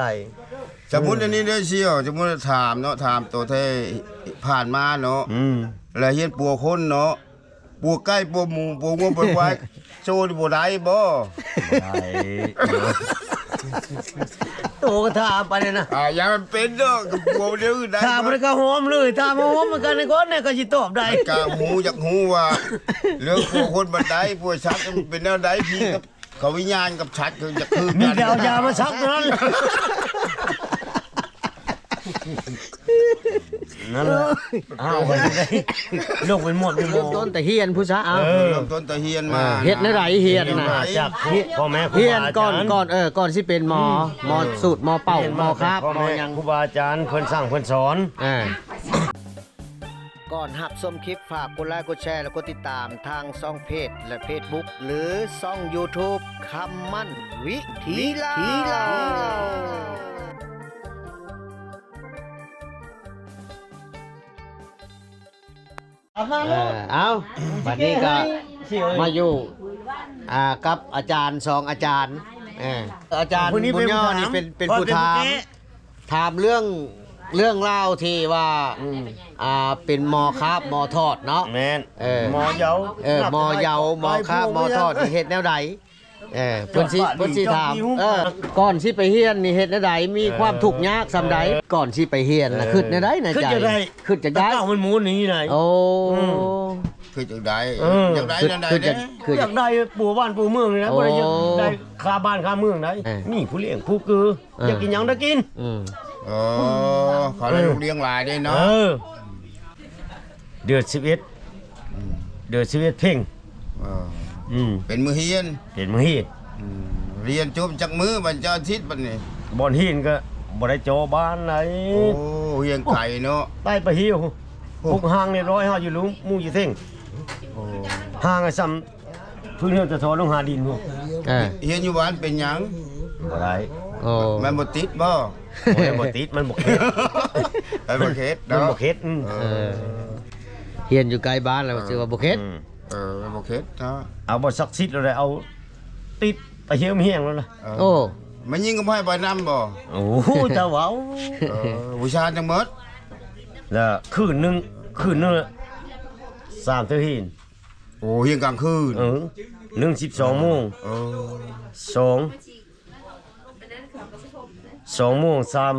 ໄດ້ ສົມມຸດອັນນີ້ເດີສ່ຽວ ສົມມຸດຖາມເນາະ ຖາມໂຕແທ້ຜ່ານມາເນາະ ອືມ ແລ້ວຮຽນປົວຄົນເນາະ ປົວໄກ່ ປົວໝູ ປົວງົວ ປົວຄວາຍ ໂຊນີ້ບໍ່ໄດ້ບໍ່? ບໍ່ໄດ້ ໂຕກໍຖາມໄປເລີຍນະ ອ່າ ຢ່າມັນເປັນເນາະ ກໍປົວແນວອື່ນໄດ້ ຖາມມັນກໍຫອມເລີຍ ຖາມມາຫອມມັນກັນກ່ອນແນ່ ກໍຊິຕອບໄດ້ ກໍຮູ້ ຢາກຮູ້ວ່າເລື່ອງປົວຄົນບັນໄດ ປົວສັດມັນເປັນແນວໃດ ຜີກັບ ເຂົາວິນຍານກັບສັດຄືຈະຄືກັນ ມີແຕ່ເອົາຢາມາສັກເທົ່ານັ້ນ ນັ້ນລະ ອ້າວ ໄປໄດ້ ລົງເປັນໝວດເປັນໝໍ ເລີ່ມຕົ້ນແຕ່ຮຽນພຸ້ນຊະ ເອົາ ເອີ ເລີ່ມຕົ້ນແຕ່ຮຽນມາ ເຮັດແນວໃດຮຽນນະ ມາຈາກຄູ ພໍ່ແມ່ຄູບາອາຈານ ຮຽນກ່ອນ ກ່ອນ ເອີ ກ່ອນຊິເປັນໝໍ ອືມ ໝໍສູດ ໝໍເປົ່າ ໝໍຄາບ ພໍ່ແມ່ ໝໍຫຍັງ ຄູບາອາຈານເພິ່ນສ້າງເພິ່ນສອນ ອ່າ ກ່ອນຮັບຊົມຄລິບ ຝາກກົດໄລ ກົດແຊ ແລະ ກົດຕິດຕາມທາງຊ່ອງເພຈ ແລະ ເຟສບຸກ ຫຼື ຊ່ອງຢູທູບ ຄຳໝັ້ນວິທີລາວ. ເອີ ເອົາ ບັດນີ້ກໍມາຢູ່ ອ່າ ກັບອາຈານສອງອາຈານ ເອີ ອາຈານບຸນຍໍນີ້ເປັນ ເປັນຜູ້ຖາມ ຖາມເລື່ອງ ເລື່ອງລາວທີ່ວ່າ ອືມ ອ່າ ເປັນໝໍຄາບ ໝໍທອດເນາະ ແມ່ນ ເອີ ໝໍເຍົາ ເອີ ໝໍເຍົາ ໝໍຄາບ ໝໍທອດນີ້ເຮັດແນວໃດ? ເອີ ເພິ່ນຊິ ເພິ່ນຊິຖາມ ເອີ ກ່ອນຊິໄປຮຽນນີ້ເຮັດແນວໃດ? ມີຄວາມທຸກຍາກສ່ຳໃດ? ເອີ ກ່ອນຊິໄປຮຽນນະ ເອີ ຄຶດແນວໃດໃນໃຈ? ຄຶດຢາກໄດ້ ຄຶດຢາກໄດ້ ແຕ່ເກົ່າມັນໝູນນີ້ໄດ໋ ໂອ້ ອືມ ຄຶດຢາກໄດ້ ໂອ້ ຢາກໄດ້ແນວໃດແດ່? ຢາກໄດ້ປົວບ້ານປົວເມືອງນີ້ນະ ໂອ້ ບໍ່ໄດ້ຢາກໄດ້ຄາບ້ານຄາເມືອງໃດ໋ ເອີ ມີຜູ້ລ້ຽງຜູ້ກື ເອີ ຢາກກິນຫຍັງໄດ້ກິນ ອືມ ອໍ ເຂົາໄດ້ ເອີ ລູກລ້ຽງຫຼາຍເດ້ເນາະ ເອີ ເດືອນສິບເອັດ ອືມ ເດືອນສິບເອັດເພັງ ເອີ ອືມ ເປັນມື້ຮຽນ ເປັນມື້ຮຽນ ອືມ ຮຽນຈົບຈັກມື້ ວັນເສົາອາທິດບັດນີ້? ບ່ອນຮຽນກໍບໍ່ໄດ້ຈໍບ້ານໃດ ໂອ້ ຮຽນໄກເນາະ ໃຕ້ປະຫິວ ໂອ້ ປຸກຮ່າງຮຽບຮ້ອຍ ເຮົາຢູ່ລຸມ ໝູ່ຢູ່ເທິງ ໂອ້ ຮ່າງກໍສ່ຳ ພື້ນເຮືອນຈະທໍ່ລົງຫາດິນພຸ້ນ ເອີ ຮຽນຢູ່ບ້ານເປັນຫຍັງ? ບໍ່ໄດ້ ໂອ້ ມັນບໍ່ຕິດບໍ່? ບໍ່ໄດ້ບໍ່ຕິດ ມັນບໍ່ເຄັດ ມັນບໍ່ເຄັດ ມັນບໍ່ເຄັດ ເນາະ ອືມ ເອີ ຮຽນຢູ່ໃກ້ບ້ານແລ້ວ ເອີ ຊື່ວ່າບໍ່ເຄັດ ອືມ ເອີ ມັນບໍ່ເຄັດເນາະ ເອົາບໍ່ສັກສິດແລ້ວ ເອົາຕິດໄປຮຽວຮຽງແລ້ວນະ ເອີ ໂອ້ ແມ່ຍິງກໍບໍ່ໃຫ້ໄປນຳບໍ່? ໂອ້ ເຈົ້າເວົ້າ ເອີ ວິຊາຈັ່ງໝົດ ລະຄືນໜຶ່ງ ຄືນໜຶ່ງສາມເທື່ອຮຽນ ໂອ້ ຮຽນກາງຄືນ ເອີ ໜຶ່ງສິບສອງໂມງ ເອີ ສອງ ສອງໂມງ ສາມ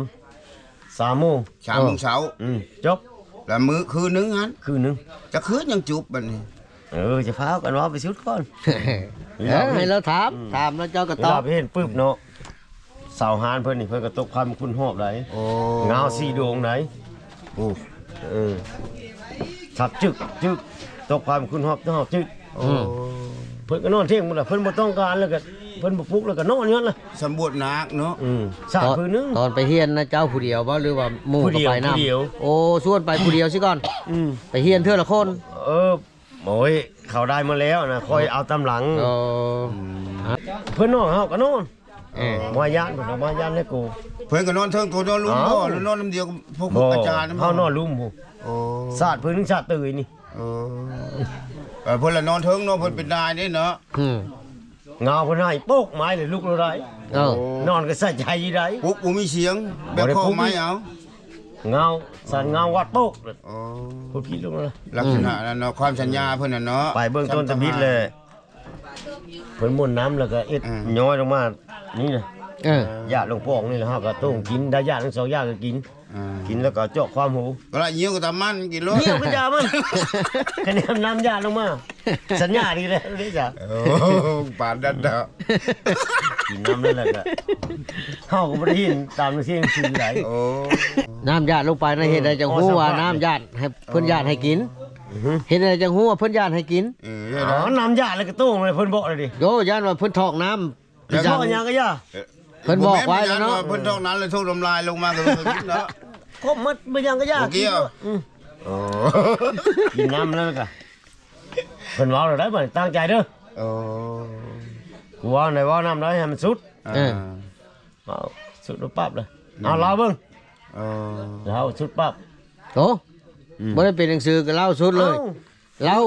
ສາມໂມງ ສາມໂມງເຊົ້າ ອືມ ຈົບ ລະມື້ຄືນໜຶ່ງຫັ້ນ ຄືນໜຶ່ງ ຈະຄືນຫຍັງຈຸບບັດນີ້ ເອີ ຈະພາກັນເວົ້າໄປສຸດກ່ອນ ເອີ ໃຫ້ລາວຖາມ ອືມ ຖາມແລ້ວເຈົ້າກໍຕອບ ເວລາໄປເຫັນປຶບເນາະ ຊາວຮ້ານເພິ່ນນີ້ ເພິ່ນກໍຕົກຄວາມຄຸນຮອບໃດ ໂອ້ ງາວສີ່ດວງໃດ ໂອ້ ເອີ ທັບຈຶກ ຈຶກ ຕົກຄວາມຄຸນຮອບ ຮອບຈຶກ ໂອ້ ອືມ ເພິ່ນກໍນອນທ່ຽງພຸ້ນລະ ເພິ່ນບໍ່ຕ້ອງການແລ້ວກໍ ເພິ່ນບໍ່ປຸກແລ້ວກໍນອນຢູ່ຫັ້ນລະ ສຳບວດໜັກເນາະ ອືມ ສາດ ຕອນ ພື້ນໜຶ່ງ ຕອນໄປຮຽນນະ ເຈົ້າຜູ້ດຽວບໍ່ ຫຼືວ່າໝູ່ກໍໄປນຳ? ຜູ້ດຽວ ຜູ້ດຽວ ໂອ້ ຊວນໄປຜູ້ດຽວຊິກ່ອນ ອືມ ໄປຮຽນເທື່ອລະຄົນ ເອີ ໂອ້ຍ ເຂົາໄດ້ມາແລ້ວນະ ຂ້ອຍເອົາຕາມຫຼັງ ເອີ ເພິ່ນນອນ ເຮົາກໍນອນ ເອີ ບໍ່ຢ້ານ ເພິ່ນບໍ່ຢ້ານໃຫ້ກູ ເພິ່ນກໍນອນເທິງ ໂຕນອນລຸ່ມບໍ່ ຫຼືນອນນຳດຽວກັບພວກອາຈານ? ເຮົານອນລຸ່ມພຸ້ນ ໂອ້ ສາດພື້ນ ສາດເຕີຍນີ້ ເອີ ເອີ ເພິ່ນລະນອນເທິງເນາະ ເພິ່ນເປັນນາຍເດ້ເນາະ ອືມ ງາວເພິ່ນໃຫ້ໂປກໄມ້ເລີຍ ລຸກບໍ່ໄດ້ ເອີ ນອນກໍສະໃຈຢູ່ໃດ ປຸກບໍ່ມີສຽງ ແບບ ບໍ່ໄດ້ ຂອງ ປຸກ ໄມ້ເອົາ ງາວ ສັ່ນງາວວັດໂປກ ໂອ້ ພຸດຜິດລົງແລ້ວ ລັກສະນະນັ້ນເນາະ ຄວາມສັນຍາເພິ່ນນັ້ນເນາະ ໄປເບິ່ງຕົ້ນຕະບິດແຫຼະ ເພິ່ນໝູນນ້ຳແລ້ວກໍເອັດ ອືມ ຍ້ອຍລົງມານີ້ນະ ເອີ ຢາດລົງປ່ອງນີ້ ແລ້ວເຮົາກໍຕົ້ມກິນ ໄດ້ຢາດທັງສອງຢ່າງກໍກິນ ອ່າ ກິນແລ້ວກໍເຈາະຄວາມຫູ ກໍລະຍ່ຽວກໍຕາມມັນກິນໂລດ ຍ່ຽວກໍຢາມັນ ຄະແນນນ້ຳຢາດລົງມາ ສັນຍາດີແລ້ວເດ້ຈ້ະ ໂອ້ ປານນັ້ນເນາະ ກິນນ້ຳນັ້ນແຫຼະກະ ເຮົາກໍບໍ່ໄດ້ເຫັນຕາມໜັງສືໜັງສືໃດ ໂອ້ ນ້ຳຢາດລົງໄປນະ ເອີ ເຮັດໃດຈັ່ງຮູ້ວ່ານ້ຳຢາດໃຫ້ເພິ່ນຢາດໃຫ້ກິນ ອືຮຶ ເຮັດໃດຈັ່ງຮູ້ວ່າເພິ່ນຢາດໃຫ້ກິນ ເອີ ເຮັດໃດ ອໍ ນ້ຳຢາດແລ້ວກໍໂຕ້ງເລີຍ ເພິ່ນບອກແລ້ວເດ້ ໂອ້ ຢ້ານວ່າເພິ່ນຖອກນ້ຳ ເພິ່ນບອກຫຍັງກໍຢ່າ ເພິ່ນບອກໄວ້ແລ້ວເນາະ ເພິ່ນຖອກນ້ຳແລ້ວຖົງນ້ຳລາຍລົງມາກໍເນາະ ຄົບໝົດບໍ່ຫຍັງກໍຢ່າ ບໍ່ກ່ຽວ ອືມ ໂອ້ ກິນນ້ຳແລ້ວກະ ເພິ່ນເວົ້າແລ້ວໄດ໋ ບັດນີ້ຕັ້ງໃຈເດີ ໂອ້ ກູເວົ້າໄດ້ ເວົ້ານຳໄດ້ໃຫ້ມັນສຸດ ເອີ ເອີ ເວົ້າສຸດປັບເລີຍ ອືມ ເອົາລາວເບິ່ງ ເອີ ລາວສຸດປັບ ໂອ້ ອືມ ບໍ່ໄດ້ເປັນໜັງສືກໍລາວສຸດເລີຍ ເອົ້າ ລາວ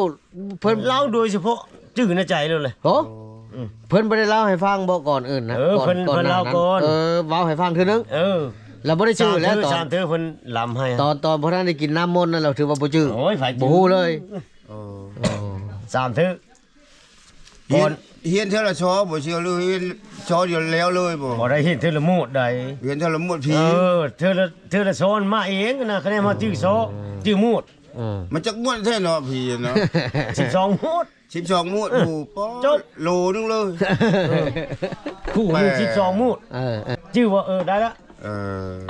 ເພິ່ນ ລາວໂດຍສະເພາະຈື່ໃນໃຈໂລດເລີຍ ໂອ້ ອືມ ເພິ່ນບໍ່ໄດ້ເລົ່າໃຫ້ຟັງບໍ ກ່ອນອື່ນນະ? ເອີ ກ່ອນ ເພິ່ນ ເພິ່ນເລົ່າກ່ອນ ເອີ ເວົ້າໃຫ້ຟັງເທື່ອໜຶ່ງ. ເອີ ລະບໍ່ໄດ້ຈື່ແລ້ວ ຕອນ ສາມເທື່ອເພິ່ນລຳໃຫ້ ຕອນ ຕອນບໍ່ທັນໄດ້ກິນນ້ຳມົນນັ້ນ ລະຖືວ່າບໍ່ຈື່ ໂອ້ຍ ໃຜຈື່ ບໍ່ຮູ້ເລີຍ. ໂອ້ ໂອ້ ສາມເທື່ອ ຮຽນ ກ່ອນ ຮຽນເທື່ອລະຊໍບໍ່ ຊິເອົາ ຫຼືຮຽນຊໍດຽວແລ້ວເລີຍບໍ່? ບໍ່ໄດ້ ຮຽນເທື່ອລະໝົດໃດ ຮຽນເທື່ອລະໝົດພີ້. ເອີ ເທື່ອລະ ເທື່ອລະຊໍມາເອງນະ ຄະແນນມາຈື່ຊໍ ອືມ ຈື່ໝົດ. ອືມ ມັນຈັກໝົດແທ້ເນາະ ພີ້ເນາະ ສິບສອງໝົດ ສິບສອງໝົດ. ເອີ ໂອ້ ປາດ ຈົບ ໂລໜຶ່ງເລີຍ. ເອີ ຄູໜຶ່ງສິບສອງໝົດ. ເອີ ເອີ ຈື່ບໍ່? ເອີ ໄດ້ລະ. ເອີ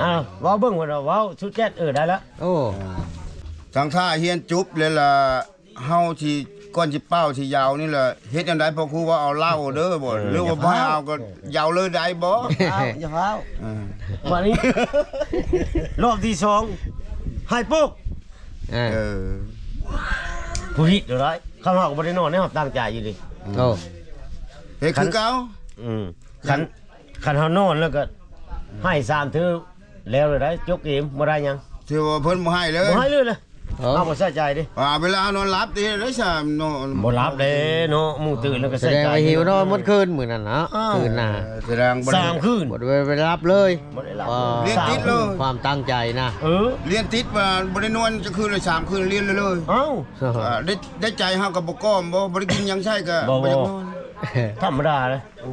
ອ່າ ເວົ້າເບິ່ງວ່າ ເວົ້າຊຸດແຈັດ ເອີ ໄດ້ລະ. ໂອ້ ເອີ ຈັ່ງຖ້າຮຽນຈົບແລ້ວລະ ເຮົາຊິ ກ່ອນຊິເປົ່າຊິຢາວນີ້ລະ ເຮັດຈັ່ງໃດ? ພໍ່ຄູວ່າເອົາເຫຼົ້າເດີບໍ ເອີ ຫຼືວ່າບໍ່ໃຫ້ເອົາກໍຢາວເລີຍໄດ້ບໍ? ຢ່າຟ້າວ ຢ່າຟ້າວ. ເອີ ບາດນີ້ ຮອບທີສອງ ໃຫ້ປຸກ. ເອີ ເອີ ຜູ້ຜິດເລີຍ ຄຳເຮົາກໍບໍ່ໄດ້ນອນເດ້ ເຮົາຕັ້ງໃຈຢູ່ເດ້. ໂອ້ ເຮັດຄືເກົ່າ. ອືມ ຄັນ ຄັນເຮົານອນແລ້ວກໍໃຫ້ສາມເທື່ອ ແລ້ວເລີຍໄດ໋ ຈົບເກມ ບໍ່ໄດ້ຫຍັງ. ຖືວ່າເພິ່ນບໍ່ໃຫ້ເລີຍ ບໍ່ໃຫ້ເລີຍນະ. ເອີ ເຮົາບໍ່ໃສ່ໃຈເດ້. ວ່າເວລາເຮົານອນຫຼັບເດ້ ໄດ້ສາມນອນ ບໍ່ຫຼັບເດ້ເນາະ ໝູ່ຕື່ນແລ້ວກໍໃສ່ໃຈ. ສະແດງວ່າຫິວນອນໝົດຄືນມື້ນັ້ນເນາະ. ເອີ ຄືນນະ ສາມຄືນ ບໍ່ໄດ້ໄດ້ຫຼັບເລີຍ. ບໍ່ໄດ້ຫຼັບ ອໍ ເລີຍ ລຽນຕິດເລີຍ ຄວາມຕັ້ງໃຈນະ. ເອີ ລຽນຕິດວ່າບໍ່ໄດ້ນອນຈັກຄືນເລີຍ ສາມຄືນລຽນເລີຍ. ເອົ້າ ໄດ້ ໄດ້ໃຈເຮົາກໍບໍ່ກ້ອມບໍ ບໍ່ໄດ້ກິນຫຍັງໃຊ້ກໍບໍ່ ບໍ່ຢາກນອນ. ທຳມະດາເດ້. ໂອ້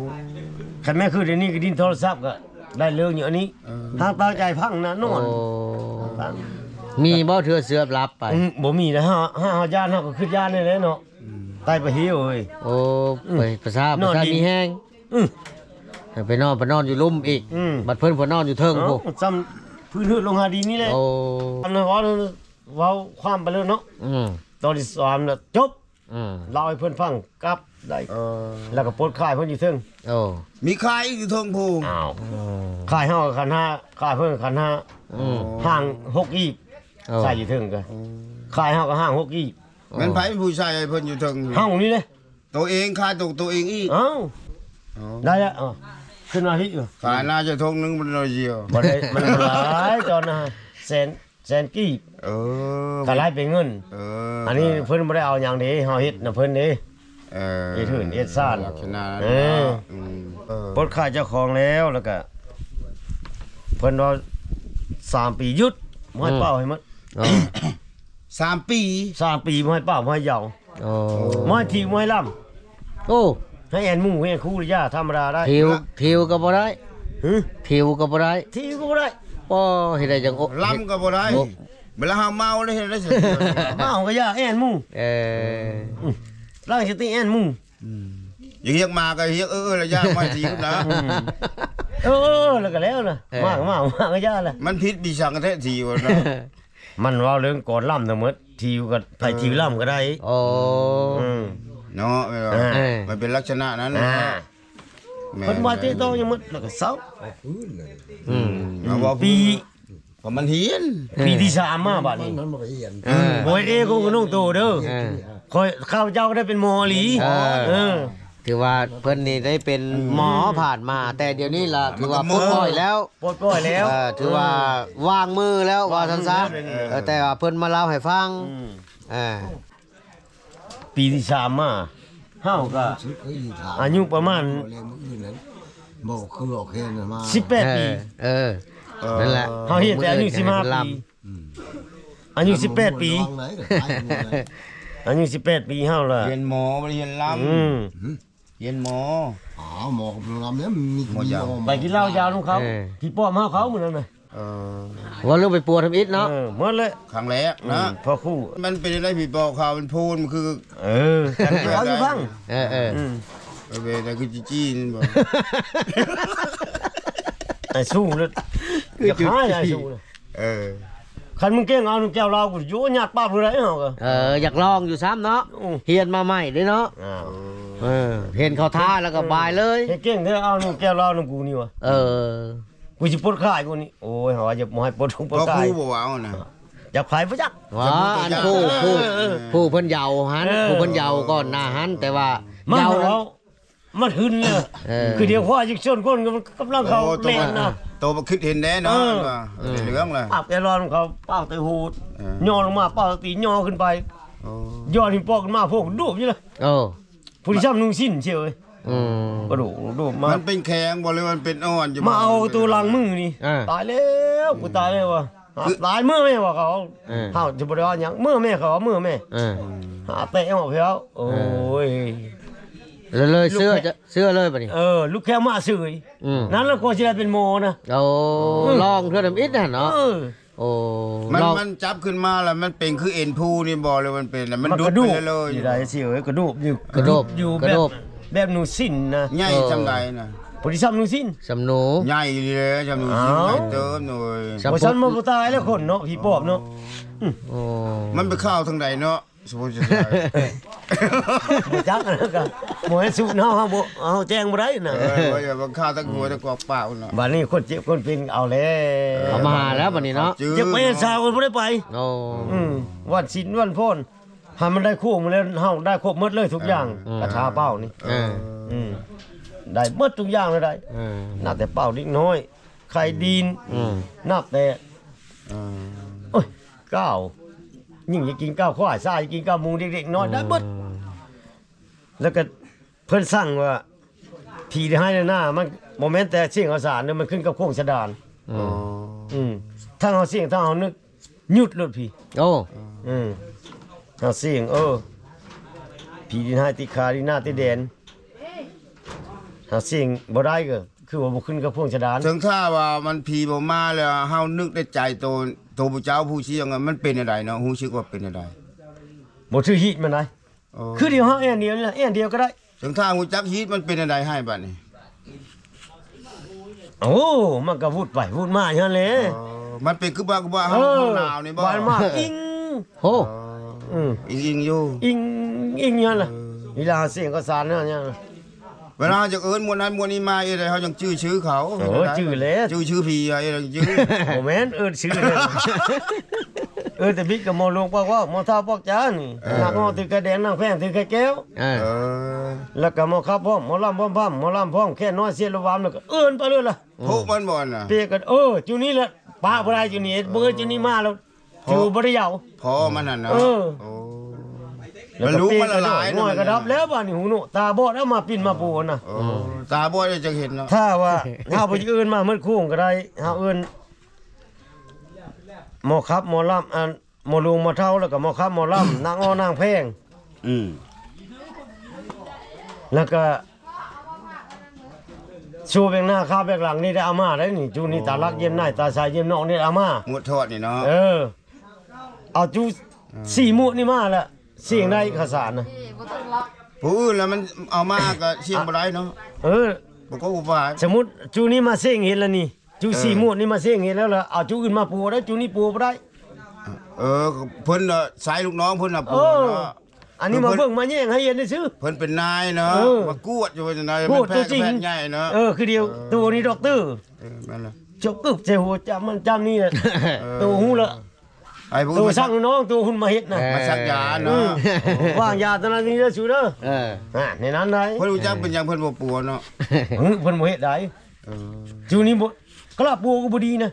ຄັນແມ່ນຄືດຽວນີ້ກໍດິນໂທລະສັບກໍໄດ້ເລີຍຢູ່ອັນນີ້. ເອີ ທາງຕາໃຈພັງນະ ນອນ. ໂອ້ ມີບໍ່ເທື່ອເສືອບຫຼັບໄປ? ອືມ ບໍ່ມີນະ ຫາ ຫາເຮົາຢ້ານ ເຮົາກໍຄືຢ້ານນີ້ແຫຼະເນາະ. ອືມ ຕາຍປະຫິວເອີຍ. ໂອ້ ອືມ ໄປປະຊາ ນອນ ປະຊາ ດີ ມີແຮງ. ອືມ ໃຫ້ໄປນອນ ໄປນອນຢູ່ລຸ່ມອີກ. ອືມ ບັດເພິ່ນ ເພິ່ນນອນຢູ່ເທິງພຸ້ນ ເອົ້າ ຊຳພື້ນຮືດລົງຫາດິນນີ້ແຫຼະ. ໂອ້ ອັນນັ້ນເວົ້າ ເວົ້າຄວາມໄປເລີຍເນາະ. ອືມ ຕອນທີສາມນະ ຈົບ. ອືມ ເລົ່າໃຫ້ເພິ່ນຟັງກັບໄດ້. ເອີ ແລ້ວກໍປົດຂາຍເພິ່ນຢູ່ເທິງ. ໂອ້ ມີຂາຍອີກຢູ່ເທິງພຸ້ນ. ອ້າວ ອືມ ຂາຍເຮົາກໍຂັນຫ້າ ຂາຍເພິ່ນຂັນຫ້າ. ອືມ ຫ້າງຫົກກີບ. ໂອ້ ໃສ່ຢູ່ເທິງກໍ ອືມ ຂາຍເຮົາກໍຫ້າງຫົກກີບ. ແມ່ນໃຜເປັນຜູ້ໃສ່ໃຫ້ເພິ່ນຢູ່ເທິງ? ເຮົານີ້ເດ້. ໂຕເອງຂາຍຕົວ ໂຕເອງອີກ. ເອົ້າ ອໍ ໄດ້ລະ. ເອົ້າ ຂຶ້ນມາພີ້. ຂາຍໜ້າຈະທົ່ງໜຶ່ງມັນໜ້ອຍດຽວ. ບໍ່ໄດ້ ມັນບໍ່ຫຼາຍ ຕອນນັ້ນແສນ ແສນກີບ. ເອີ ກໍໄລ່ເປັນເງິນ. ເອີ ອັນນີ້ເພິ່ນບໍ່ໄດ້ເອົາຫຍັງເດ້ ເຮົາເຮັດນຳເພິ່ນເດ້. ເອີ ເຮັດເຮືອນເຮັດຊານ ລັກສະນະ. ເອີ ອືມ ເອີ ປົດຂາຍເຈົ້າຂອງແລ້ວ ແລ້ວກໍເພິ່ນວ່າສາມປີຢຸດ ບໍ່ໃຫ້ເປົ່າໃຫ້ໝົດ. ອໍ ສາມປີ ສາມປີບໍ່ໃຫ້ເປົ່າ ບໍ່ໃຫ້ຢາວ. ໂອ້ ບໍ່ໃຫ້ຖີບ ບໍ່ໃຫ້ລຳ. ໂອ້ ໃຫ້ແອ່ນໝູ່ແອ່ນຄູລະຢ່າ ທຳມະດາໄດ້. ຖີບ ຖີບກໍບໍ່ໄດ້. ຫື ຖີບກໍບໍ່ໄດ້ ຖີບກໍບໍ່ໄດ້. ບໍ່ ເຮັດໄດ້ຈັ່ງ ໂອ້ ລຳກໍບໍ່ໄດ້. ໂອ້ ເວລາເຮົາເມົາແລ້ວເຮັດໄດ້ ເມົາກໍຢ່າແອ່ນໝູ່. ເອີ ອືມ ຕັ້ງສະຕິແອ່ນໝູ່. ອືມ ຢາກຮຽກໝາກໍຮຽກເອີໆ ລະຢ່າມາຖີບນະ. ອືມ ເອີໆ ລະກໍແລ້ວນະ. ເອີ ໝາກໍໝາ ໝາກໍຢ່າລະ. ມັນຜິດປີສັງກະແທະຖີບນະ. ມັນເວົ້າເລື່ອງກອນລຳທັງໝົດ ຖີບກໍ ໃຜຖີບລຳກໍໄດ້. ໂອ້ ອືມ ເນາະ ເອີ ເອີ ມັນເປັນລັກສະນະນັ້ນ. ອ່າ ແມ່ນ ເພິ່ນວ່າຕິດຕໍ່ຍັງໝົດ ແລ້ວກໍເຊົາ. ອືມ ເອົາເວົ້າ ປີ ກໍມັນຮຽນ ເອີ ປີທີສາມມາບາດນີ້ ມັນ ມັນບໍ່ຮຽນ. ເອີ ບໍ່ເຮັດເອງ ກໍນຸ່ງໂຕເດີ. ເອີ ຂ້ອຍ ຂ້າພະເຈົ້າກໍໄດ້ເປັນໝໍອີ່ຫຼີ. ເອີ ເອີ ຖືວ່າເພິ່ນນີ້ໄດ້ເປັນ ອືມ ໝໍຜ່ານມາ ແຕ່ດຽວນີ້ລະຖືວ່າປົດປ່ອຍແລ້ວ. ປົດປ່ອຍແລ້ວ. ເອີ ຖືວ່າ ເອີ ວາງມືແລ້ວ ວ່າຊັ້ນຊະ. ເອີ ເອີ ແຕ່ວ່າເພິ່ນມາເລົ່າໃຫ້ຟັງ. ອືມ ເອີ ປີທີສາມມາ ເຮົາກໍອາຍຸປະມານ ບໍ່ຄືອອກແຮງມາ ສິບແປດປີ. ເອີ ເອີ ນັ້ນແຫຼະ ເຮົາຮຽນແຕ່ອາຍຸສິບຫ້າປີ. ອືມ ອາຍຸສິບແປດປີ ອາຍຸສິບແປດປີເຮົາລະຮຽນໝໍ ບໍ່ໄດ້ຮຽນລຳ. ອືມ ຮຽນໝໍ. ອ້າວ ໝໍກໍບໍ່ລຳແລ້ວ ມີໝໍຢາວ ໄປກິນເຫຼົ້າຢາວນຳເຂົາ. ເອີ ຜີປ້ອມເຮົາເຂົາມື້ນັ້ນນະ. ເອີ ວ່າເລື່ອງໄປປົວທຳອິດເນາະ. ເອີ ໝົດແຫຼະ ຄັ້ງແລກນະ. ອືມ ພໍ່ຄູ ມັນເປັນໄດ້ຜີປ້ອມເຂົາ ມັນໂພນ ມັນຄື ເອີ ເອົາຢູ່ຟັງ. ເອີໆ ອືມ ເປັນໄດ້ຄືຈີ້ໆ ນີ້ບໍ່ ໄອ້ສູງເລີຍ ຢາກຫາຍໄອ້ສູງ. ເອີ ຄັນມຶງເກັ່ງເອົານຳແກ້ວລາວ ກູຢາດປາບເລີຍເຮົາກໍ. ເອີ ຢາກລອງຢູ່ຊ້ຳເນາະ. ອືມ ຮຽນມາໃໝ່ເດ້ເນາະ. ເອີ ເຫັນເຂົາທ້າແລ້ວກໍບາຍເລີຍ. ເຮັດເກັ່ງແທ້ ເອົານຳແກ້ວລາວນຳກູນີ້ວະ. ເອີ ກູຊິປົດຂາຍກູນີ້. ໂອ້ຍ ເຮົາວ່າຢ່າບໍ່ໃຫ້ປົດ ປົດຂາຍ ບໍ່ເວົ້ານະ. ຢາກຂາຍບໍ່ຈັກ ວ່າອັນຄູ ຄູ ເອີ ຄູເພິ່ນເຍົາຫັ້ນ. ເອີ ຄູເພິ່ນເຍົາກ່ອນໜ້າຫັ້ນ ແຕ່ວ່າເຍົາ ມັນຫຶນເລີຍ. ເອີ ຄືດຽວຄວາຍຈັກຊົນຄົນກຳລັງເຂົ້າ ໂອ້ ໂຕ ເຫຼັ້ນນະ. ໂຕບໍ່ຄິດເຫັນແດ່ເນາະ. ເອີ ເປັນເລື່ອງລະ ອັບແອລອນເຂົາເປົ່າແຕ່ໂຫດ. ເອີ ຍໍລົງມາເປົ່າຕີ ຍໍຂຶ້ນໄປ. ໂອ້ ຍ້ອນຫີນປອກຂຶ້ນມາ ພວກດູບຢູ່ລະ. ໂອ້ ຜູ້ທີ່ຊ້ຳນຸ່ງສິ້ນເຊຍເອີຍ. ອືມ ກະດູກໂດດມາ ມັນເປັນແຂງບໍ່ ຫຼືມັນເປັນອ່ອນຢູ່ ມາເອົາໂຕຫຼັງມືນີ້ ອ່າ ຕາຍແລ້ວ ກູຕາຍແລ້ວວ່າ ຄື ຕາຍເມືອແມ່ວ່າເຂົາ ເອີ ເຮົາຈະບໍ່ໄດ້ວ່າຫຍັງ ເມືອແມ່ ເຂົາວ່າເມືອແມ່ ເອີ ຫາແຕະອອກແລ້ວ ໂອ້ຍ ເອີ ເລີຍ ເຊື່ອ ເຊື່ອເລີຍບັດນີ້ ເອີ ລູກແຄວມາເສີຍ ອືມ ນັ້ນລະກວ່າຊິໄດ້ເປັນໝໍນະ ໂອ້ ເອີ ລອງເທື່ອທຳອິດຫັ້ນເນາະ ເອີ ໂອ້ ມັນ ລອງ ມັນຈັບຂຶ້ນມາແລ້ວມັນເປັນຄືເອັນພູນີ້ບໍ່ ຫຼືມັນເປັນ ມັນດຸດໄປເລີຍ ມັນກະດູກຢູ່ໃດ໋ຊິເອີຍ ກະດູກຢູ່ ກະດູກຢູ່ ກະດູກ ແບບ ແບບໜູສິນນະ ໃຫຍ່ ເອີ ສ່ຳໃດນະ ພໍດີສ່ຳໜູສິນ ສ່ຳໜູ ໃຫຍ່ອີ່ຫຼີແຫຼະ ສ່ຳໜູສິນ ອ້າວ ໃຫຍ່ເຕີບເລີຍ ບໍ່ຊັ້ນມັນບໍ່ຕາຍແລ້ວຄົນເນາະ ຜີປອບເນາະ ໂອ້ ອືມ ໂອ້ ມັນໄປເຂົ້າທາງໃດເນາະ ສົມມຸດ ບໍ່ຈັກ ອັນນັ້ນກະບໍ່ໃຫ້ສູນເຮົາ ເຮົາບໍ່ ເຮົາແຈ້ງບໍ່ໄດ້ນະ ເອີ ວ່າຢ່າບັງຄັບທັງຫົວ ອືມ ທັງກອກປາກພຸ້ນນະ ບາດນີ້ຄົນເຈັບຄົນເປັນເອົາແລ້ວ ເອີ ເອົາມາຫາແລ້ວບາດນີ້ເນາະ ເຈັບໄປສາວກໍບໍ່ໄດ້ໄປ ໂອ້ ອືມ ວັນສິນວັນພອນ ໃຫ້ມັນໄດ້ຄູ່ໝົດແລ້ວ ເຮົາໄດ້ຄົບໝົດເລີຍທຸກຢ່າງ ເອີ ກະຖາເປົ້ານີ້ ເອີ ອືມ ໄດ້ໝົດທຸກຢ່າງເລີຍໄດ໋ ເອີ ນັບແຕ່ເປົ້າເດັກນ້ອຍ ໄຂ່ດິນ ອືມ ນັບແຕ່ ເອີ ໂອ້ຍ ກ້າວ ຍິ່ງຢາກກິນກ້າວຄວາຍ ຊາຍຢາກກິນກ້າວໝູ ເດັກໆນ້ອຍ ອືມ ໄດ້ເບິດ ແລ້ວກໍເພິ່ນສັ່ງວ່າ ຜີໄດ້ໃຫ້ໄດ້ນາ ມັນບໍ່ແມ່ນແຕ່ສຽງເອົາສານເດີ ມັນຂຶ້ນກັບໂຄງຊະດານ ອືມ ອືມ ທັງເຮົາສຽງ ທັງເຮົານຶກ ຢຸດໂລດພີ້ ໂອ້ ອືມ ເຮົາສຽງ ເອີ ຜີດິນໃຫ້ຕິດຂາ ດິນໜ້າຕິດແດນ ເຮົາສຽງບໍ່ໄດ້ກໍ ຄືວ່າບໍ່ຂຶ້ນກັບພວງຊະດານ ເຖິງຖ້າວ່າມັນຜີບໍ່ມາແລ້ວ ເຮົານຶກໃນໃຈໂຕ ໂຕຜູ້ເຈົ້າຜູ້ສຽງ ມັນເປັນແນວໃດເນາະ ຮູ້ສຶກວ່າເປັນແນວໃດ ບໍ່ຖືກຮີດມັນໃດ ອໍ ຄືດຽວເຮົາແອນດຽວນີ້ລະ ແອນດຽວກໍໄດ້ ເຖິງຖ້າຮູ້ຈັກຮີດມັນເປັນແນວໃດໃຫ້ບາດນີ້ ໂອ້ ມັນກໍວຸດໄປວຸດມາຢູ່ຫັ້ນແຫຼະ ອໍ ມັນເປັນຄືວ່າ ຄືວ່າເຮົາ ເອີ ເຮົາໜາວນີ້ບໍ່ ບາດມາອິງ ໂອ້ ອໍ ອືມ ອິງໆຢູ່ ອິງ ອິງຢູ່ຫັ້ນລະ ເອີ ເວລາເຮົາສຽງກໍສານນັ້ນ ເວລາເຮົາຈະເອີ້ນໝວດນັ້ນໝວດນີ້ມາເອດໃດ ເຮົາຈັ່ງຈື່ຊື່ເຂົາ ໂອ້ ຈື່ແລ້ວ ຈື່ຊື່ຜີເອດຈັ່ງຈື່ ບໍ່ແມ່ນເອີ້ນຊື່ເດ້ ເອີ້ນແຕ່ບິດກັບໝໍຫຼວງປອກເວົ້າ ໝໍທ້າວປອກຈານນີ້ ເອີ ນັກຮ້ອງຖືກໄຂ່ແດງ ນັກແພງຖືກໄຂ່ແກ້ວ ເອີ ເອີ ແລ້ວກໍໝໍຂັບພ້ອມ ໝໍລຳພ້ອມ ພຳ ໝໍລຳພ້ອມ ແຄນ້ອຍ ເຊໂລວາມ ແລ້ວກໍເອີ້ນໄປເລີຍລະ ໂພະມັນບໍ່ນະ ເປກກັນ ເອີ ຈຸນີ້ລະ ປະບໍ່ໄດ້ຈຸນີ້ ເອີ ບໍ່ເອີ້ນຈຸນີ້ມາແລ້ວ ຖືວ່າບໍ່ໄດ້ເຍົາ ພໍມັນຫັ້ນເນາະ ເອີ ໂອ້ ແລ້ວກໍເປກກັນ ນ້ອຍກໍດັບແລ້ວບາດນີ້ ຫູໜວກຕາບອດ ເອົາມາປິ່ນມາປູນະ ໂອ້ ຕາບອດຈັ່ງເຫັນເນາະ ຖ້າວ່າເຮົາບໍ່ເອີ້ນມາໝົດໂຄງກໍໄດ້ ເຮົາເອີ້ນໝໍຂັບ ໝໍລຳ ອັນ ໝໍຫຼວງ ໝໍເຖົ້າ ແລ້ວກໍໝໍຂັບ ໝໍລຳ ນາງອໍ ນາງແພງ ອືມ ແລ້ວກໍ ໂຊແບ່ງໜ້າຄາແບ່ງຫຼັງນີ້ໄດ້ເອົາມາໄດ໋ນີ້ ຈຸນີ້ຕາລັກຢ້ຽມໃນ ຕາຊາຍຢ້ຽມນອກນີ້ໄດ້ເອົາມາ ໝວດທອດນີ້ເນາະ ເອີ ເອົາຈຸ ເອີ ສີ່ໝວດນີ້ມາລະ ສຽງໄດ້ຂ້າວສານນະ ຜູ້ອື່ນລະມັນເອົາມາກໍສຽງບໍ່ໄດ້ເນາະ ເອີ ບໍ່ກໍອຸບາຍ ສົມມຸດຈຸນີ້ມາສຽງເຫັນລະນີ້ ຈຸ ເອີ ສີ່ໝວດນີ້ມາສຽງເຫັນແລ້ວລະ ເອົາຈຸອື່ນມາປົວໄດ້ ຈຸນີ້ປົວບໍ່ໄດ້ ເອີ ເພິ່ນນະ ສາຍລູກນ້ອງເພິ່ນນະ ເອີ ປົວເນາະ ອັນນີ້ມາເບິ່ງມາແຍງໃຫ້ເຫັນຊື່ໆ ເພິ່ນເປັນນາຍເນາະ ເອີ ມາກວດຢູ່ວ່າຈັ່ງໃດ ກວດຕົວຈິງ ເອີ ແມ່ນລະ ຄືດຽວ ໂຕນີ້ດັອກເຕີ ເອີ ແມ່ນລະ ຈົກກຶບໃສ່ຫົວຈຳມັນຈຳນີ້ລະ ເອີ ໂຕຮູ້ລະ ໄອ້ຜູ້ອື່ນ ໂຕສັ່ງລູກນ້ອງ ໂຕຫຸ່ນມາເຮັດນະ ເອີ ມາສັກຢາເນາະ ອືມ ວາງຢາຕົວນັ້ນນີ້ເດີສູເດີ ເອີ ອ່າ ໃນນັ້ນໄດ໋ ເພິ່ນຮູ້ຈັກເປັນຫຍັງເພິ່ນບໍ່ປົວເນາະ ເອີ ເພິ່ນບໍ່ເຮັດໄດ໋ ເອີ ຈຸນີ້ບໍ່ ກະລະປົວກໍບໍ່ດີນະ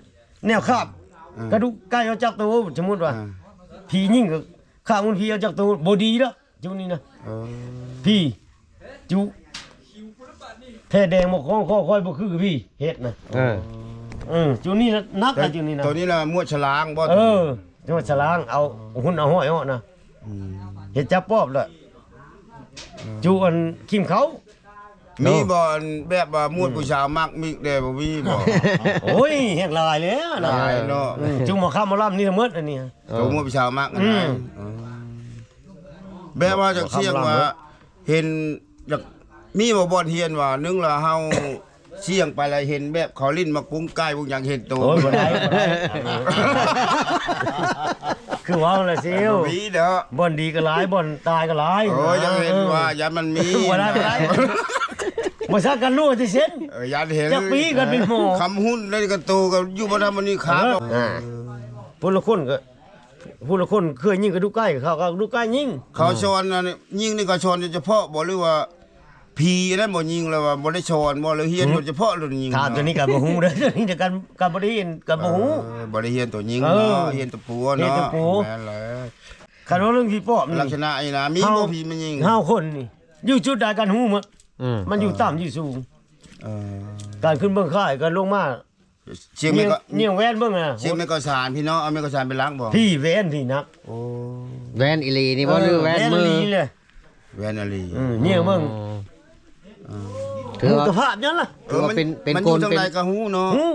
ແນວຄາບ ເອີ ກະດູກໄກ່ອອກຈາກໂຕ ສົມມຸດວ່າ ເອີ ຜີຍິງກໍ ຂ້າມັນພີເອົາຈາກໂຕບໍ່ດີດອກ ຈຸນີ້ນະ ເອີ ພີ ຈຸ ແພແດງບໍ່ຄອງຄໍຂ້ອຍບໍ່ຄືພີເຮັດນະ ເອີ ເອີ ຈຸນີ້ນະ ໜັກນະ ຈຸນີ້ນະ ໂຕນີ້ລະໝວດສະຫຼາງບໍ່ ເອີ ໝວດສະຫຼາງ ເອົາຫຸ່ນເອົາຫ້ອຍເນາະ ອືມ ເຮັດຈັບປອບລະ ເອີ ຈຸອັນກິນເຂົ້າ ມີບໍ່ ເນາະ ອັນແບບວ່າໝວດ ອືມ ຜູ້ສາວມັກມິກແດ່ບໍ່ມີບໍ່ ໂອ້ຍ ແຮງຫຼາຍແລ້ວນະ ຫຼາຍເນາະ ອືມ ຈຸໝໍຄຳໝໍລຳນີ້ໝົດອັນນີ້ ເອີ ໂຕໝວດຜູ້ສາວມັກ ອືມ ນະ ອືມ ແບບວ່າຈາກສຽງວ່າ ເຫັນ ຢາກມີບໍ່ບ່ອນຮຽນວ່າ ໜຶ່ງລະເຮົາສຽງໄປລະເຫັນແບບເຂົາຫຼິ້ນໝາກກຸ້ງໄກ່ພວກຫຍັງເຫັນໂຕ ໂອ້ຍ ບໍ່ໄດ້ ບໍ່ໄດ້ ຄືເວົ້າລະຊິວ ບໍ່ມີເນາະ ບ່ອນດີກໍຫຼາຍ ບ່ອນຕາຍກໍຫຼາຍ ໂອ້ຍ ຢາກເຫັນວ່າ ຢ້ານມັນມີ ບໍ່ໄດ້ ບໍ່ໄດ້ ບໍ່ຊັກກັນຮູ້ທີ່ເຊັ່ນ ເອີ ຢ້ານເຫັນ ຈັກປີກັນເປັນໝໍ ຄຳຫຸ່ນໃນກະໂຕກໍຢູ່ບໍ່ໄດ້ ມັນນີ້ຂາ ເອີ ອ່າ ຜູ້ລະຄົນກໍ ຜູ້ລະຄົນເຄີຍຍິງກະດູກໄກ່ ເຂົາກໍເອົາກະດູກໄກ່ຍິງ ເຂົາສອນອັນຍິງນີ້ ເຂົາສອນໂດຍສະເພາະບໍ່ ຫຼືວ່າຜີອັນນັ້ນບໍ່ຍິງ ຫຼືວ່າບໍ່ໄດ້ສອນບໍ່ ຫຼືຮຽນໂດຍສະເພາະໂລດຍິງ ຖາມໂຕນີ້ກໍບໍ່ຮູ້ເດີ ໂຕນີ້ກໍ ກໍບໍ່ໄດ້ຮຽນ ກໍບໍ່ຮູ້ ເອີ ບໍ່ໄດ້ຮຽນໂຕຍິງເນາະ ເອີ ຮຽນໂຕປົວເນາະ ຮຽນໂຕປົວ ແມ່ນແລ້ວ ຄັນວ່າເລື່ອງຜີປອບນີ້ ລັກສະນະນີ້ນະ ມີບໍ່ຜີມາຍິງ ເຮົາຄົນນີ້ ຢູ່ຈຸດໃດກັນຮູ້ໝົດ ອືມ ມັນຢູ່ຕ່ຳຢູ່ສູງ. ເອີ ການຂຶ້ນເບິ່ງຄ້າຍ ການລົງມາ ສຽງແມ່ນກໍ ຍ່ຽງແວ່ນເບິ່ງນະ ສຽງແມ່ນກໍສານ ພີ່ນ້ອງ ເອົາແມ່ນກໍສານເປັນຫຼັກບໍ່? ພີ່ແວ່ນ ພີ່ນະ. ໂອ້ ແວ່ນອີ່ຫຼີນີ້ບໍ່ ເອີ ຫຼືແວ່ນມື? ແວ່ນອີ່ຫຼີເລີຍ ແວ່ນອີ່ຫຼີ. ເອີ ຍ່ຽງເບິ່ງ. ອໍ ເອີ ຖືວ່າ ຮູ້ສະພາບຫຍັງລະ? ເອີ ມັນ ເປັນ ເປັນ ມັນຢູ່ທາງໃດກໍຮູ້ເນາະ. ຮູ້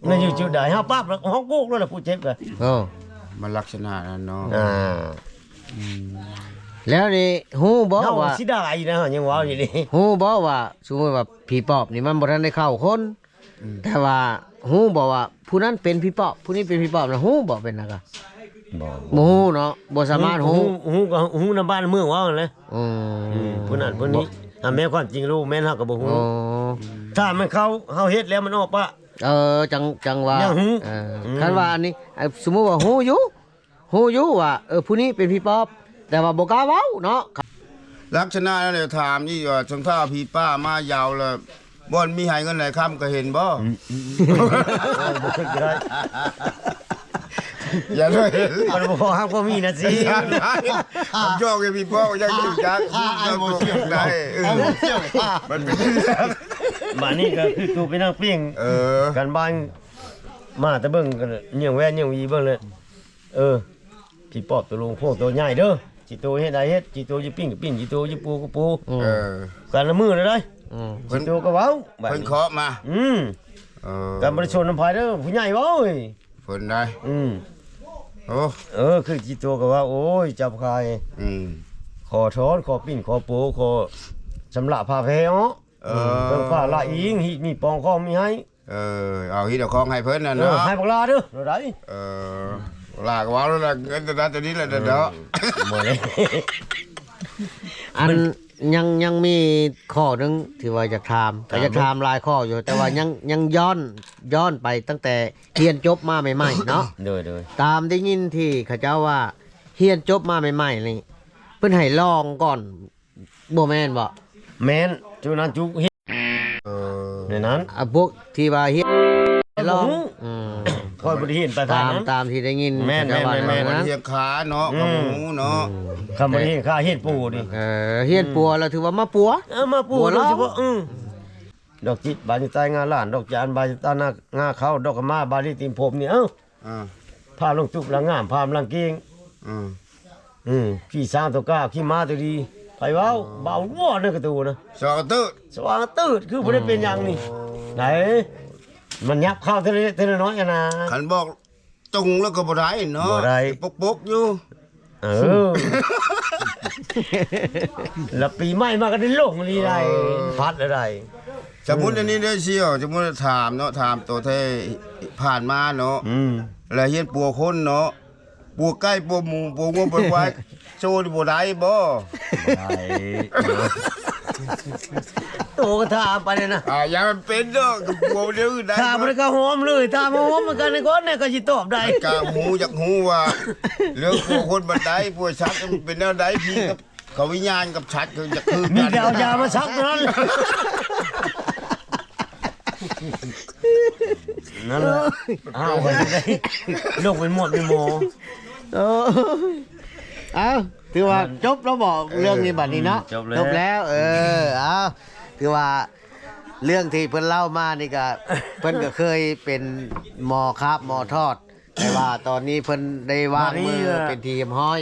ມັນຢູ່ຈຸດໃດ ເຮົາປັບແລ້ວ ເຮົາໂກກແລ້ວລະ ຜູ້ເຈັບກະ. ໂອ້ ມັນລັກສະນະນັ້ນເນາະ. ອ່າ ອືມ ແລ້ວນີ້ຮູ້ບໍ່ວ່າ ເຮົາເສຍດາຍນະ ເຮົາຍັງເວົ້າຢູ່ນີ້ ຮູ້ບໍ່ວ່າ ສົມມຸດວ່າຜີປອບນີ້ມັນບໍ່ທັນໄດ້ເຂົ້າຄົນ ອືມ ແຕ່ວ່າຮູ້ບໍ່ວ່າຜູ້ນັ້ນເປັນຜີປອບ ຜູ້ນີ້ເປັນຜີປອບນະ ຮູ້ບໍ່? ເປັນນະກະ ບໍ່ ບໍ່ຮູ້ເນາະ ບໍ່ສາມາດຮູ້. ຮູ້ ຮູ້ກໍຮູ້ນຳບ້ານເມືອງເວົ້າຫັ້ນແຫຼະ. ອືມ ອືມ ຜູ້ນັ້ນຜູ້ນີ້ ບໍ່ ຖ້າແມ່ນຄວາມຈິງ ຫຼືບໍ່ແມ່ນ ເຮົາກໍບໍ່ຮູ້. ອໍ ຖ້າມັນເຂົ້າ ເຮົາເຮັດແລ້ວມັນອອກປະ ເອີ ຈັ່ງ ຈັ່ງວ່າ ຍັງຮູ້. ເອີ ອືມ ຄັນວ່າອັນນີ້ ສົມມຸດວ່າຮູ້ຢູ່ ຮູ້ຢູ່ວ່າ ເອີ ຜູ້ນີ້ເປັນຜີປອບ ແຕ່ວ່າບໍ່ກ້າເວົ້າເນາະ. ລັກສະນະນັ້ນແຫຼະ ຖາມອີກວ່າ ສົມມຸດວ່າຜີປ້າມາຢາວແລ້ວ ບ່ອນມີໃຫ້ເງິນໃຫ້ຄຳກໍເຫັນບໍ່? ອືມ ອືມ ອືມ ເອີ ບໍ່ຄິດກໍໄດ້ ຢ່າເລີຍ ມັນບໍ່ພໍຮັບບໍ່ມີນະຊິ ຢອກໃຫ້ພີ່ປ້ອງ ຢາກຮູ້ຈັກ ອ້າຍບໍ່ເຊື່ອໄດ້. ເອີ ມັນເປັນ ບາດນີ້ກໍຄືໂຕໄປນັ່ງປີ້ງ ເອີ ກັນບ້ານ ມາແຕ່ເບິ່ງກັນ ຍ່ຽງແວ່ນຍ່ຽງຫວີເບິ່ງເລີຍ. ເອີ ຜີປອບໂຕໂລງໂພງໂຕໃຫຍ່ເດີ ຊິໂຕເຮັດໃດເຮັດ ຊິໂຕຊິປີ້ງກໍປີ້ງ ຊິໂຕຊິປູກໍປູ. ອືມ ເອີ ກັນລະມືແລ້ວໃດ໋. ອືມ ຊິໂຕກໍເວົ້າ ບາດນີ້ ເພິ່ນເຄາະມາ. ອືມ ເອີ ກັນບໍ່ໄດ້ຊົນນຳໃຜເດີ ຜູ້ໃຫຍ່ເວົ້າເອີຍ ເພິ່ນໄດ໋. ອືມ ໂອ້ ເອີ ຄືຊິໂຕກໍເວົ້າ ໂອ້ຍ ຈັບຄາຍ. ອືມ ຂໍຖອນ ຂໍປີ້ງ ຂໍໂປ ຂໍຊຳລະພາແພເນາະ. ເອີ ເບິ່ງຟ້າລະອີງ ຮີດມີດປອງຂອງມີໃຫ້. ເອີ ເອົາຮີດເອົາຂອງໃຫ້ເພິ່ນນັ້ນເນາະ. ເອີ ໃຫ້ບັກຫຼ້າເດີ ເທົ່າໃດ? ເອີ ບັກຫຼ້າກໍເວົ້າແລ້ວລະ ເງິນຕົວນັ້ນຕົວນີ້ແຫຼະເນາະ. ບໍ່ໄດ້ ອັນ ມັນ ຍັງ ຍັງມີຂໍ້ໜຶ່ງທີ່ວ່າຢາກຖາມ ຖາມ ກໍຢາກຖາມຫຼາຍຂໍ້ຢູ່ ແຕ່ວ່າຍັງ ຍັງຍ້ອນ ຍ້ອນໄປຕັ້ງແຕ່ຮຽນຈົບມາໃໝ່ໆເນາະ. ໂດຍ ໂດຍ ຕາມໄດ້ຍິນທີ່ເຂົາເຈົ້າວ່າຮຽນຈົບມາໃໝ່ໆນີ້ ເພິ່ນໃຫ້ລອງກ່ອນ ບໍ່ແມ່ນບໍ່? ແມ່ນ ຈຸນັ້ນຈຸ ເອີ ໃນນັ້ນ ອາ ພວກທີ່ວ່າເຮັດ ຂ້ອຍບໍ່ຮູ້ ອືມ ຂ້ອຍບໍ່ໄດ້ເຫັນໄປທາງນັ້ນ ຕາມທີ່ໄດ້ຍິນ. ແມ່ນໆໆໆ ເຂົາເຈົ້າວ່າແນວນັ້ນ ຮຽນຄາເນາະ ອືມ ກໍບໍ່ຮູ້ເນາະ. ອືມ ຄັນບໍ່ໄດ້ຮຽນຄາ ຮຽນປູນີ້ ເອີ ຮຽນປົວແລ້ວຖືວ່າມາປົວ ເອີ ມາປົວໂດຍສະເພາະ. ອືມ ດອກຈິກ ບາດນີ້ໃຕ້ງາລ້ານ ດອກຈານ ບາດນີ້ໃຕ້ງາເຂົ້າ ດອກກະມາ ບາດນີ້ຕີນພົມນີ້ ເອົ້າ ອ່າ ພາມຫຼັງຕຸບຫຼັງງາມ ພາມຫຼັງເກງ. ອືມ ອືມ ຂີ່ຊ້າງຕົວກ້າ ຂີ່ມ້າຕົວດີ ໃຜເວົ້າ? ອໍ ບ່າວວອນໃນກະຕູນະ ສວ່າງກະຕື່ນ ສວ່າງກະຕື່ນ ຄືບໍ່ໄດ້ເປັນຫຍັງນີ້. ໂອ້ ໄດ໋ ມັນຫຍັບເຂົ້າເທື່ອລະເລັກເທື່ອລະນ້ອຍຫັ້ນນາ ຄັນບອກຕົງແລ້ວກໍບໍ່ໄດ້ເນາະ ບໍ່ໄດ້ ປົກໆຢູ່. ເອີ ລະປີໃໝ່ມາກໍໄດ້ລົງນີ້ໄດ໋ ເອີ ພັດລະໄດ໋. ສົມມຸດອັນນີ້ເດີສ່ຽວ ສົມມຸດຖາມເນາະ ຖາມໂຕແທ້ຜ່ານມາເນາະ ອືມ ລະຮຽນປົວຄົນເນາະ ປົວໄກ່ ປົວໝູ ປົວງົວ ປົວຄວາຍ ໂຊນີ້ບໍ່ໄດ້ບໍ່? ບໍ່ໄດ້ ໂຕກໍຖາມໄປເລີຍນະ ອ່າ ຢ່າມັນເປັນເນາະ ກໍປົວແນວອື່ນໄດ້ ຖາມບໍ່ໄດ້ກໍຫອມເລີຍ ຖາມມາຫອມນຳກັນກ່ອນ ກໍຊິຕອບໄດ້ ກໍຮູ້ ຢາກຮູ້ວ່າເລື່ອງປົວຄົນບັນໄດ ປົວສັດມັນເປັນແນວໃດ ຜີກັບ ເຂົາວິນຍານກັບສັດກໍຢາກຄືກັນ ມີແຕ່ເອົາຢາມາສັກເທົ່ານັ້ນ ນັ້ນແຫຼະ ອ້າວ ໄດ້ລົງໄປໝົດໄປໝໍ. ໂອ້ຍ ເອົ້າ ຖືວ່າ ມັນ ຈົບແລ້ວບໍ ເອີ ເລື່ອງນີ້ບັດນີ້ເນາະ ອືມ ຈົບແລ້ວ ຈົບແລ້ວ ເອີ ເອົ້າ ຖືວ່າເລື່ອງທີ່ເພິ່ນເລົ່າມານີ້ກະ ເພິ່ນກະເຄີຍເປັນໝໍ້ຄາບໝໍ້ທອດ ແຕ່ວ່າຕອນນີ້ເພິ່ນໄດ້ວາງມື ບັດນີ້ ເອີ ເປັນທີ່ຮຽບຮ້ອຍ.